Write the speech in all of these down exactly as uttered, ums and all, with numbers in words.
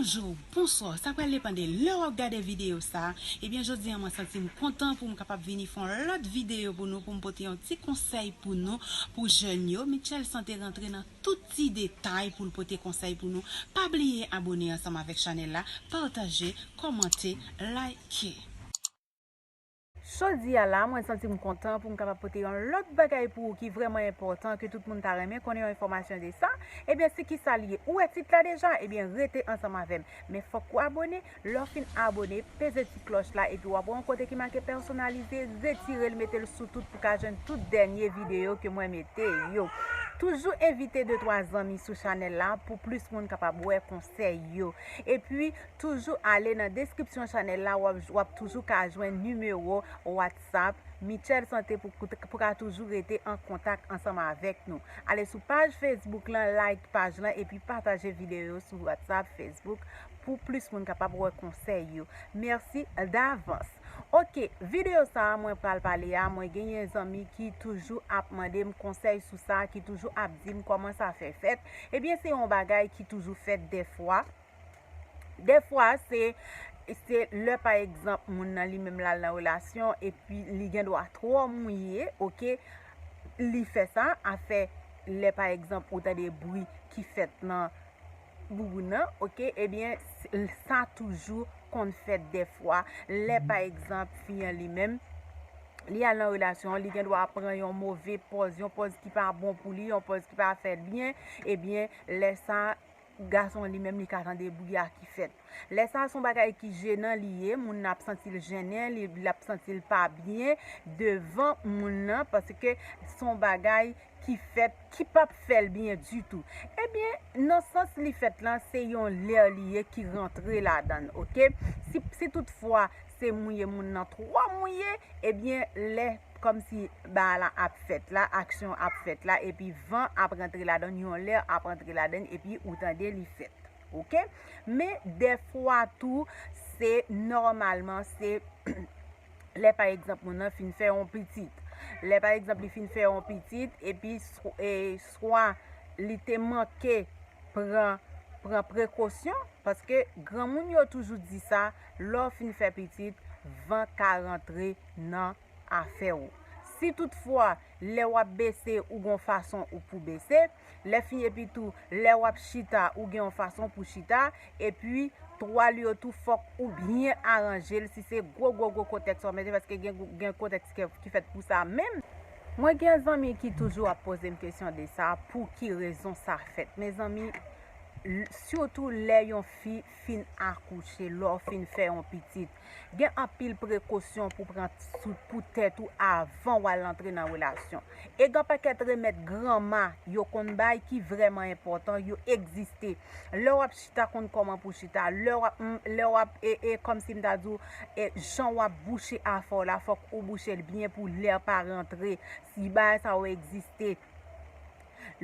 Bonjou, bonswa, sa pral depann de lè w ap gade videyo sa. Ebyen, jodi a mwen santi m kontan pou m kapab vini fè yon lòt videyo pou nou, pou m pote yon ti konsèy pou nou, pou jèn yo. Mitchell Santé rantre nan tout ti detay pou l pote konsèy pou nou. Pa bliye abone ansanm avèk chanèl la, pataje, kòmante, like. Jodi a la, mwen santi m kontan pou m kapab pote yon lòt bagay pou ou ki vrèman enpòtan, ke tout moun ta renmen konnen yon enfòmasyon de sa. Ebyen, se ki sa l ye? Ou wè tit la deja? Ebyen, rete ansanm avè m. Men fòk ou abone. Lè w fin abone, peze ti klòch la, epi w ap wè yon kote ki make pèsonalize, retire l, mete l sou tout pou ka jwenn tout dènye videyo ke mwen mete yo. Toujou envite de twa zanmi sou chanèl la pou plis moun kapab wè konsèy yo. Epi, toujou ale nan deskripsyon chanèl la, w ap, w ap toujou ka jwenn nimewo WhatsApp Mitchell Santé pou, pou, pou ka toujou rete an kontak ansanm avèk nou. Ale sou paj Facebook lan, like paj lan, epi pataje videyo yo sou WhatsApp, Facebook, pou plis moun kapab wè konsèy yo. Mèsi davans. Oke, videyo sa a mwen pral pale a, mwen genyen zanmi ki toujou ap mande m konsèy sou sa, ki toujou ap di m kòman sa fè fèt. Ebyen, se yon bagay ki toujou fèt dèfwa. Dèfwa, se, se lè, pa egzanp, moun nan li menm l al nan relasyon, epi li gen dwa twò mouye, oke, li fè sa, afè lè, pa egzanp, ou tande bri ki fèt nan bouboun nan, oke, ebyen, s-, sa toujou konn fèt dèfwa. Lè, pa egzanp, fi an li menm, li al nan relasyon, li gen dwa pran yon move pòz, yon pòz ki pa bon pou li, yon pòz ki pa fè l byen, ebyen, lè sa, gason an li menm, li ka tande bri a ki fèt. Lè sa, se yon bagay ki jenan li ye, moun nan ap santi l jennen, li, l ap santi l pa byen devan moun nan, paske se yon bagay ki fèt, ki p ap fè l byen ditou. Ebyen, nan sans li fèt lan, se yon lè li ye ki rantre ladan l, oke? Si, si toutfwa se mouye moun nan twò mouye, ebyen, lè kòmsi bagay la ap fèt la, aksyon ap fèt la, epi van ap rantre ladan l, yon lè ap rantre ladan l, epi ou tande li fèt. Oke? Men dèfwa tou, se nòmalman, se lè, pa egzanp, moun nan fin fè yon pitit. Lè, pa egzanp, li fin fè yon pitit, epi sw-, e, swa li te manke pran, pran prekosyon, paske granmoun yo toujou di sa, lè w fin fè pitit, van ka rantre nan afè w. Si toutfwa, lè w ap bese, ou gon fason ou pou bese, lè fini epi tou, lè w ap chita, ou gen yon fason pou chita, epi twal yo tou, fòk ou byen aranje l, si se gwo, gwo, gwo kontèks w ap mete, paske gen, gen kontèks ki, ki fèt pou sa menm. Mwen gen zanmi ki toujou ap poze m kesyon de sa, pou ki rezon sa fèt. Mezanmi, l-, sitou lè yon fi fin akouche, lè w fin fè yon pitit, gen anpil prekosyon pou pran sou, pou tèt ou avan w al antre nan relasyon. E gen pakèt remèd granma yo konn bay ki vrèman enpòtan, yo egziste. Lè w ap chita, konn kòman pou chita. Lè w ap, m, lè w ap, e, e, kòmsi m ta di w, e, jan w ap bouche afè w la, fòk ou bouche l byen pou lè pa rantre. Si bagay sa yo egziste.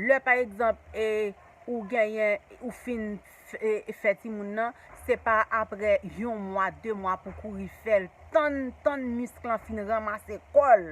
Lè, pa egzanp, e, ou genyen, ou fin f-, e, fè timoun nan, se pa apre yon mwa, de mwa pou kouri fè l. Tann, tann misk lan fin ranmase kò l.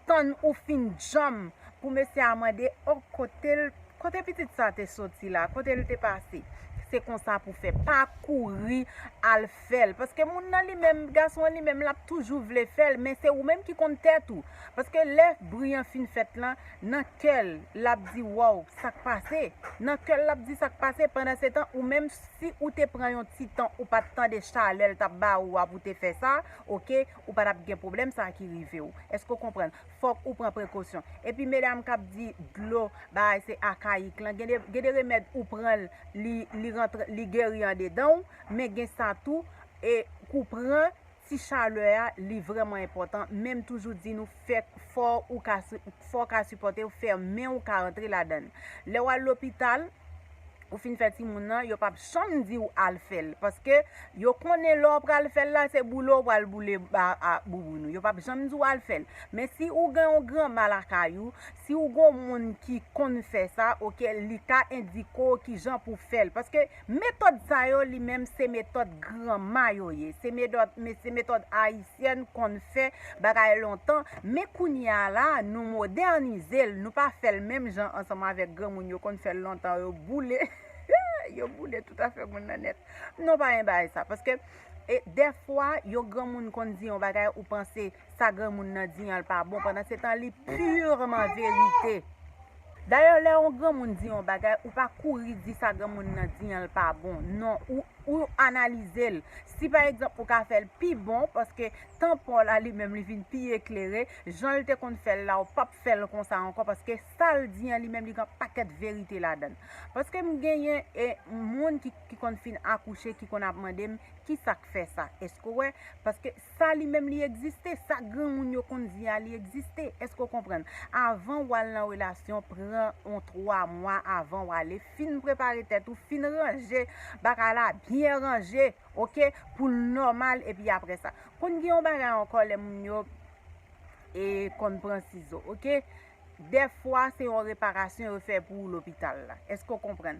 Tann ou fin djanm pou mesye a mande, o, kote l, kote pitit sa te soti la? Kote l te pase? Se konsa pou fè. Pa kouri al fè l. Paske moun nan li menm, gason an li menm, l ap toujou vle fè l, men se ou menm ki konn tèt ou. Paske lè bri an fin fèt lan, nan kè l, l ap di, waw, sa k pase? Nan kè l, l ap di sa k pase. Pandan se tan, ou menm, si ou te pran yon ti tan, ou pa t tande chalè l t ap ba ou a pou te fè sa, oke, ou pa t ap gen pwoblèm sa ki rive w. Èske w konprann? Fòk ou pran prekosyon. Epi medam k ap di dlo, bagay se akayik lan, gen de, gen de remèd ou pran l, li, li rantre, li geri andedan w, men gen sa tou, e k ou pran, ti chalè a, li vrèman enpòtan. Men m toujou di nou, fè, fò ou ka si-, fò w ka sipòte w, fè men w ka rantre ladan l. Lè w al lopital, ou fin fè timoun nan, yo p ap janm di w al fè l. Paske yo konnen lè w pral fè l la, se boule w pral boule ba, a, bouboun ou. Yo p ap janm di w al fè l. Men si ou gen yon granma lakay ou, si ou gon moun ki konn fè sa, oke, li ka endike w kijan pou fè l. Paske metòd sa yo, li menm, se metòd granma yo ye. Se metòd, me-, se metòd ayisyèn konn fè bagay lontan. Men kounye a la, nou modènize l, nou pa fè l menm jan ansanm avèk granmoun yo konn fè l lontan, yo boule. Yo boule tout afè moun nan nèt. Non, pa gen bagay sa. Paske e, dèfwa, yon granmoun konn di yon bagay, ou panse sa granmoun nan di an l pa bon, pandan se tan li pirman verite. Dayè, lè yon granmoun di yon bagay, ou pa kouri di sa granmoun nan di an l pa bon. Non, ou, ou analize l. Si pa egzanp, ou ka fè l pi bon, paske tan pa w la, li menm, li vin pi eklere, jan l te konn fè l la, ou p ap fè l konsa ankò, paske sa l di an, li menm, li gen pakèt verite ladan l. Paske m genyen e, moun ki, ki konn fin akouche, ki konn ap mande m, ki sa k fè sa? Èske w wè? Paske sa li menm li egziste, sa granmoun yo konn di a li egziste. Èske w konprann? Avan w al nan relasyon, pran yon twa mwa avan w ale, fin prepare tèt ou, fin ranje bagay la byen ranje, oke? Pou l nòmal, epi apre sa. Konn gen yon bagay ankò lè moun yo e konn pran sizo, oke? Dèfwa, se yon reparasyon yo fè pou ou lopital la. Èske w konprann?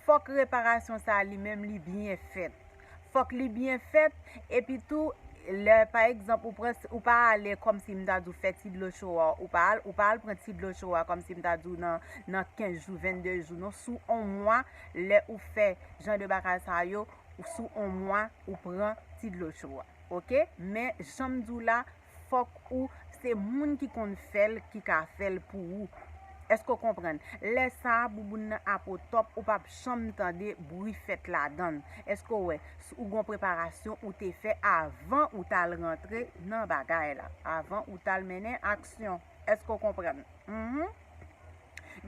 Fòk reparasyon sa a li menm li byen fèt. Fòk li byen fèt, epi tou, lè, pa egzanp, ou pran, ou pa ale kòmsi m ta di w fè ti dlo cho a, ou pa al, ou pa al pran ti dlo cho a kòmsi m ta di w nan, nan kenz jou, vennde jou, non, sou yon mwa, lè ou fè jan de bagay sa yo, ou sou yon mwa, ou pran ti dlo cho a. Oke? Men, jan m di w la, fòk ou, se moun ki konn fè l, ki ka fè l pou ou. Èske w konprann? Lè sa a, bouboun nan ap o top, ou p ap janm tande bri fèt ladan l. Èske w wè? S-, ou gon preparasyon ou te fè avan ou t al rantre nan bagay la, avan ou t al mennen aksyon. Èske w konprann? Mhm.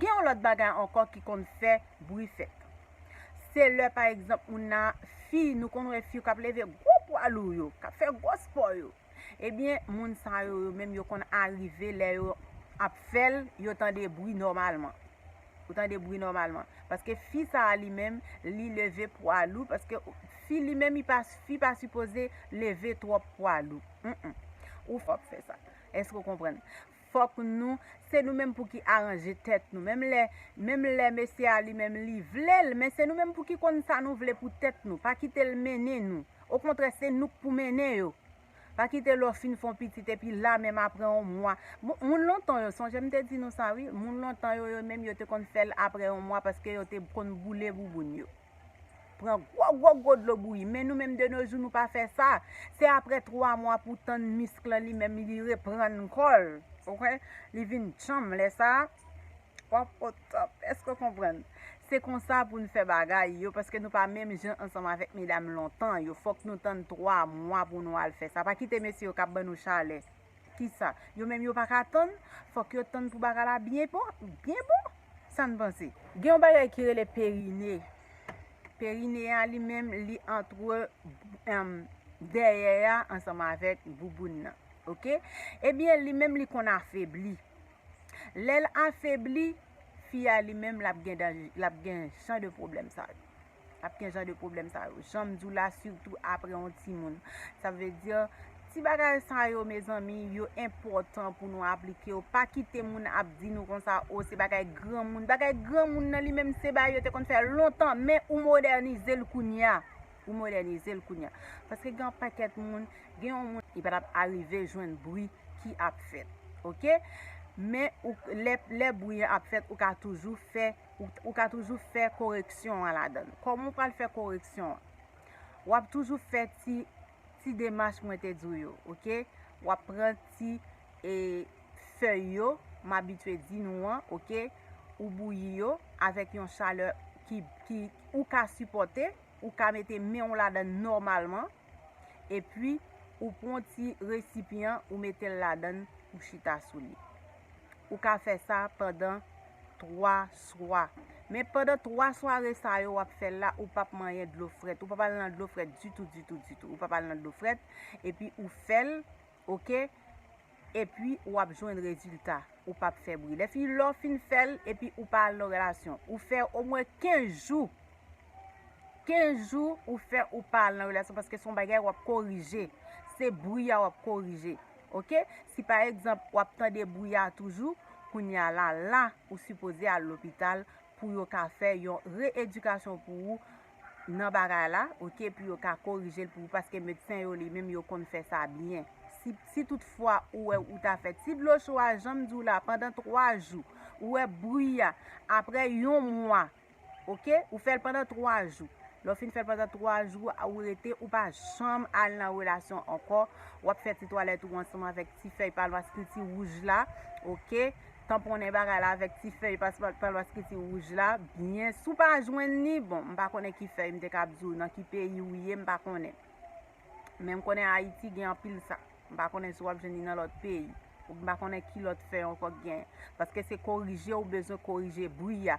Gen yon lòt bagay ankò ki konn fè bri fèt. Se lè, pa egzanp, moun nan, fi, nou konn wè fi yo k ap leve gwo pwa lou yo, k ap fè gwo spò yo. Ebyen, moun sa yo, yo menm, yo konn arive lè yo ap fè l, yo tande bri nòmalman. Ou tande bri nòmalman. Paske fi sa a li menm, li leve pwa lou, paske fi li menm, li pa, fi pa sipoze leve twòp pwa lou. Mm-mm. Ou fòk fè sa. Èske w konprann? Fòk nou, se nou menm pou ki aranje tèt nou. Menm lè, menm lè mesye a li menm li vle l, men se nou menm pou ki konn sa nou vle pou tèt nou. Pa kite l mennen nou. Okontrè, se nou k pou mennen yo. Pa kite lè w fin fè yon pitit epi la menm apre yon mwa. Bon, moun lontan yo, sonje m te di nou sa wi, moun lontan yo, yo menm yo te konn fè l apre yon mwa paske yo te konn boule bouboun yo. Pran gwo, gwo, gwo dlo bouyi. Men nou menm de no jou, nou pa fè sa. Se apre twa mwa pou tann misk lan li menm li reprann kò l. Oke? Li vin djanm lè sa a. W ap o top. Èske w konprann? Se konsa pou n fè bagay yo, paske nou pa menm jan ansanm avèk medam lontan yo. Fòk nou tann twa mwa pou nou al fè sa. Pa kite mesye yo k ap ban nou chalè. Kisa? Yo menm yo pa ka tann? Fòk yo tann pou bagay la byen bon, byen bon. Sa n panse? Gen yon bagay ki rele perine. Perine a li menm, li antre, em, dèyè a ansanm avèk bouboun nan. Oke? Ebyen, li menm li konn afebli. Lè l afebli, fi a li menm l ap gen danje, l ap gen jan de pwoblèm sa yo. L ap gen jan de pwoblèm sa yo. Jan m di w la, sitou apre yon timoun. Sa vle di, ti bagay sa yo, mezanmi, yo enpòtan pou nou aplike yo. Pa kite moun ap di nou konsa, o, se bagay granmoun. Bagay granmoun nan li menm, se bagay yo te konn fè lontan, men ou modènize l kounye a. Ou modènize l kounye a. Paske gen yon pakèt moun, gen yon moun, li pa t ap arive jwenn bri ki ap fèt. Oke? Men ou, lè, lè bri an ap fèt, ou ka toujou fè, ou, ou ka toujou fè koreksyon an ladan l. Kòman w pral fè koreksyon an? W ap toujou fè ti, ti demach mwen te di w yo, oke? W ap pran ti, e, fèy yo, m abitye di nou an, oke? Ou bouyi yo avèk yon chalè ki, ki ou ka sipòte, ou ka mete men w ladan nòmalman, epi ou pran ti resipyan, ou mete l ladan, ou chita sou li. Ou ka fè sa pandan twa swa. Men pandan twa sware sa yo w ap fè l la, ou p ap manyen dlo frèt. Ou p ap al nan dlo frèt ditou, ditou, ditou. Ou p ap al nan dlo frèt, epi ou fè l, oke? Epi w ap jwenn rezilta. Ou p ap fè bri. Lè fini, lè w fin fè l, epi ou pa al nan relasyon. Ou fè omwen kenz jou. Kenz jou ou fè ou pa al nan relasyon, paske se yon bagay w ap korije. Se bri a w ap korije. Oke? Si pa egzanp, w ap tande bri a toujou, kounye a la, la, ou sipoze al lopital pou yo ka fè yon re-edikasyon pou ou nan bagay la, oke, pou yo ka korije l pou ou, paske medsen yo li menm yo konn fè sa byen. Si, si toutfwa ou wè ou ta fè ti dlo cho a, jan m di w la, pandan twa jou, ou wè bri a, apre yon mwa, Ok, ou fè l pandan twa jou. Lè w fin fè l pandan twa jou, ou rete, ou pa janm al nan relasyon ankò. W ap fè ti twalèt ou ansanm avèk ti fèy palwas ki ti wouj la. Ok, tanponnen bagay la avèk ti fèy palwas ki ti wouj la byen. Si w pa jwenn li, bon, m pa konnen ki fèy, m te ka ap di w nan ki peyi ou ye, m pa konnen. Men m konnen Ayiti gen anpil sa. M pa konnen si w ap jwenn li nan lòt peyi. Ou m pa konnen ki lòt fèy ankò k genyen. Paske se korije ou bezwen korije bri a.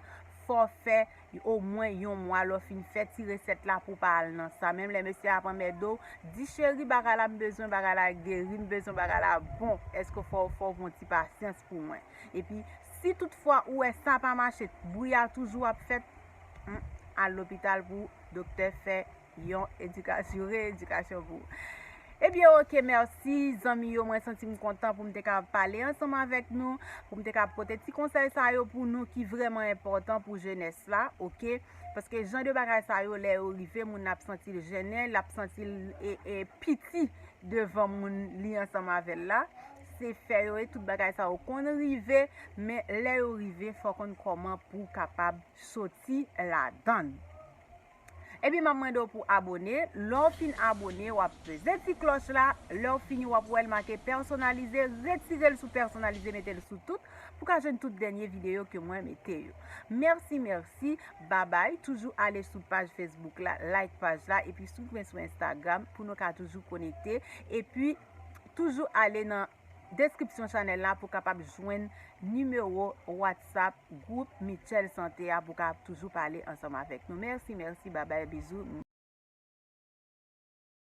Fò w fè omwen yon mwa lè w fin fè ti resèt la pou w pa al nan sa. Menm lè mesye a pran mèdo, di cheri, bagay la m bezwen bagay la geri, m bezwen bagay la bon. Èske fò, fò w gon ti pasyans pou mwen. Epi, si toutfwa ou wè sa pa mache, bri a toujou ap fèt, hmm, al lopital pou doktè fè yon edikasyon, reyedikasyon pou ou. Ebyen, ok, mèsi, zanmi yo. Mwen santi m kontan pou m te ka pale ansanm avèk nou, pou m te ka pote ti konsèy sa yo pou nou ki vrèman enpòtan pou jenès la, ok? Paske jan de bagay sa yo, lè yo rive, moun nan ap santi l jennen, l ap santi l e, e piti devan moun li ansanm avè l la. Se fè yo e tout bagay sa yo konn rive, men lè yo rive, fò w konn kòman pou w kapab soti ladan l. Epi m ap mande w pou abone. Lè w fin abone, w ap peze ti klòch la. Lè w fini, w ap wè l make pèsonalize. Retire l sou pèsonalize, mete l sou tout pou ka jwenn tout dènye videyo ke mwen mete yo. Mèsi, mèsi. Babay. Toujou ale sou paj Facebook la, like paj la, epi swiv mwen sou Instagram pou nou ka toujou konekte. Epi toujou ale nan deskripsyon chanèl la pou w kapab jwenn nimewo WhatsApp gwoup Mityèl Sante a pou w ka toujou pale ansanm avèk nou. Mèsi, mèsi, babay, bizou.